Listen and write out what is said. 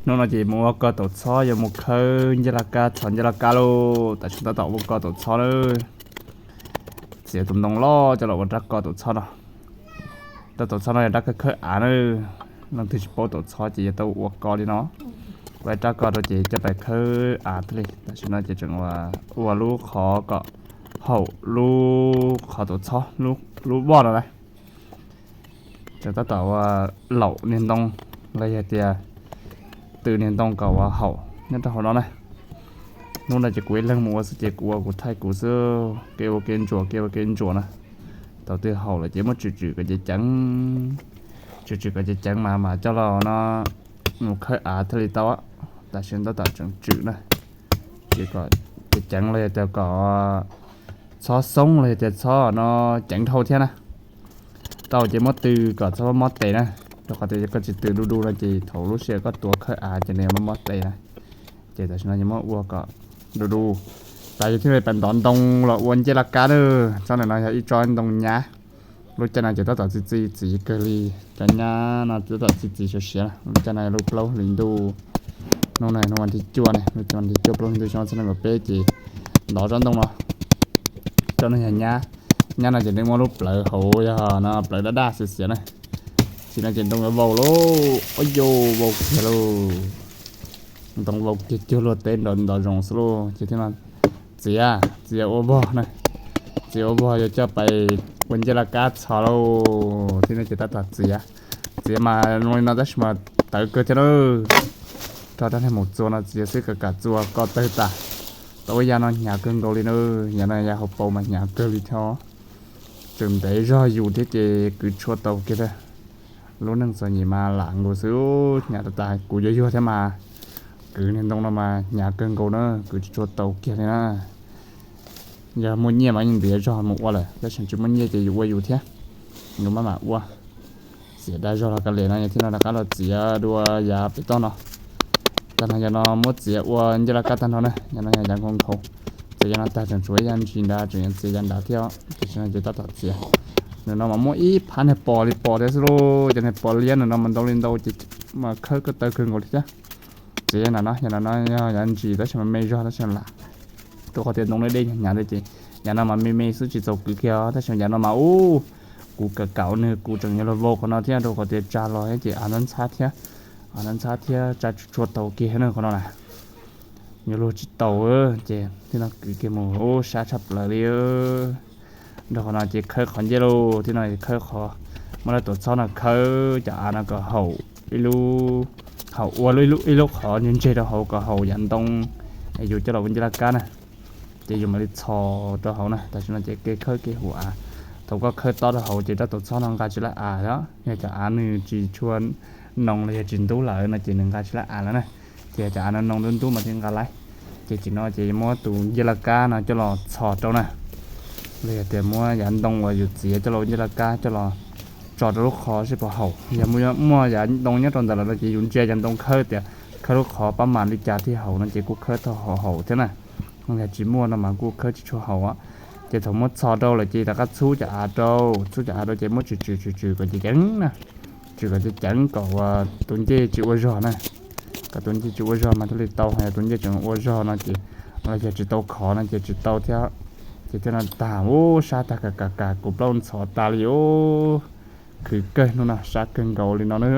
Hnub no ces mus ua koj taum txhob, yuav mus khawb ncej laj kab, txhos ncej laj kab lauj. Tam sim tab tom ua koj taum txhob na. Txiav tus ntoo loj coj los ua rab koj taum txhob no. Rab taum txhob no yog rab khawb khawb av na. Leej twg tsis paub taum txhob ces yuav tau ua koj li no. Ua rab koj rau ces coj pais khawb av thiaj li. Tam sim no ces tseem ua lub qhov kom haum lub qhov taum txhob, lub voj no na. Tseem tab tom ua laum niag ntoo los yog tias tw niag ntoo kom ua haum nyob rau hauv no na. Hnub no ces kuv ib leeg mus ua xwb ces kuv ua kuv thaij kuv xwb, kev ua kev ntsuas, kev ua kev ntsuas na. Thaum twg haum lawm ces muab tswm tswm kom ceev ceev, tswm tswm kom ceev ceev mas mas coj los no mus khawb av thiaj li tau. Tam sim tab tom tseem tswm na, tswm kom ceev ceev los yog tias kom txhob xoob los yog tias txhob no ceev dhau thiab na. Tau ces muab tw kom txhob mob tes na, rau qhov tias yog koj tsis tw du du no ces thaum lub sij hawm koj tuav khawb av ces nws yuav mob mob tes na. Ces tam sim no ces muab ua kom du du. Tas yog thiaj li pais ntov ntoo los ua ncej laj kab na. Tsob ntawm no yog ib tsob ntoo nyab. Lub caij no ces tab tom txi txiv txiv kawg li. Cov nyab no tab tom txi txiv siav siav na. Lub caij no yog lub plaub hlis ntuj. Hnub no hnub vas thib cuaj ne, lub vas thib cuaj plaub hlis ntuj xyoo ob txhiab nees nkaum peb ces ntov tsob ntoo no. Tsob no yog nyab. Nyab no ces nws muaj lub plawv hauv yog no plawv daj daj xiav xiav na. Tsis no ces ntoo yuav vau lauj, ua yau vau kiag lauj. Ntoo vau kiag cuag luag teb nrov nrov zoov xwb lauj. Ces thiaj no txiav, txiav ua vog na. Txiav ua vog yuav coj pais ua ncej laj kab txhos lauj. Thiab no ces tab tom txiav, txiav mas zoo li no tab sis mas tawv kawg thiab na. Rau rab niag maum txuas no txiav xwb kam kam txuas ko tawg tas. Tau ib yav no hnyav kawg nkaus li na. Yav no yav hauv paus mas hnyav kawg li thiab. Tseem ntev zog yus thiab ces kwv tshuaj tau kiag thiab. Lub neej txom nyem mas lam nkaus xwb, hnyav tas tas. Kuv yuav yuag thiab mas kwv niag ntoo no mas hnyav kawg nkaus na, kwv tsis tshua tau kiag li na. Yog muaj nyiaj mas yeej ntiav zog mus ua lawm, tab sis tsis muaj nyiaj ces yus ua yus thiab, yus maj mam ua. Txiav dag zog los kav liam no, yog thiab no rov qab los txiav dua yav pem toj no. Tag no yog no muab txiav ua ncej laj kab tag nrho na, yog no yog yav nkaus nkaus. Txiav yav no tag tseem tshuav ib yav ntsis nrad, tseem yuav txiav yav nrad thiab, tam sim no ces tab tom txiav. Nws no mas muaj ib phab niag pos li pos thiab xwb lauj, cov niag pos liab nws no mas ntau li ntau ces mas khawb ko taw kawg nkaus li thiab. Txiav yav nram no, yav nram no yog yav ntsis tab sis mas me zog tab sis lam, rau qhov tias ntoo deb deb hnyav hnyav li ces yav no mas me me xwb tsis txaus kwv kiag, tab sis yav no mas ub, kuv kam kam nws kuv tseem yuav luag vau qhov no thiab, rau qhov tias tsa los thiab ces av ntxhab ntxhab thiab, av ntxhab ntxhab thiab tsa tsis tshua tau kiag na qhov no na. Yuav luag tsis tau ces thiab no kwv kiag mus ub sab tshaj plaws li. Nrog qhov no ces khawb qhov ncej lauj, thiab no khawb qhov, muab lawv tuam txhob no khawb cov av no kom haum ib lub, haum ua ib lub qhov ntseg ntseg rau hauv kom haum yav ntoo es yus coj los ua ncej laj kab na. Ces yus mam li txhos rau hauv na, tam sim no ces kev khawb kev hu av. Thaum koj khawb tob rau hauv ces rab tuam txhob no nqa tsis laj av os, yog cov av nws tsis tshua noo los yog tsis ntub lawm no ces nws nqa tsis laj av lawm na. Ces cov av no noo ntub ntub mas thiaj nqa laib. Ces tam sim no ces muab tus ncej laj kab no coj los txhos rau na, los yog tias muab yav ntoo uas yus txiav coj los ua ncej laj kab coj los tso rau lub qhov seb puas haum. Yog muaj yav ntoo nyob rau ntawd lawm no ces yus ntsia yav ntoo khawb tias khawb lub qhov pab mam li cas thiaj haum no ces kuj khawb tau haum thiab na. Yog tsis muaj no mas kuj khawb tsis tshua haum. Ces thaum muab txhos rau lawm ces rov qab txhub cov av rau, txhub cov av rau ces muab tswm tswm tswm tswm kom ceev ceev na, tswm kom ceev ceev kom tus ncej tsis ua zog na, kom tus ncej tsis ua zog mas thiaj li tau. Yog tus ncej tseem ua zog no ces, los yog tsis tau khov no ces tsis tau thiab. Ces thiaj no tag ub, sab tag kam kam kam, kuv plaub ntxhov tas li ub. Khwv kawg hnub no, sab kawg nkaus li no na.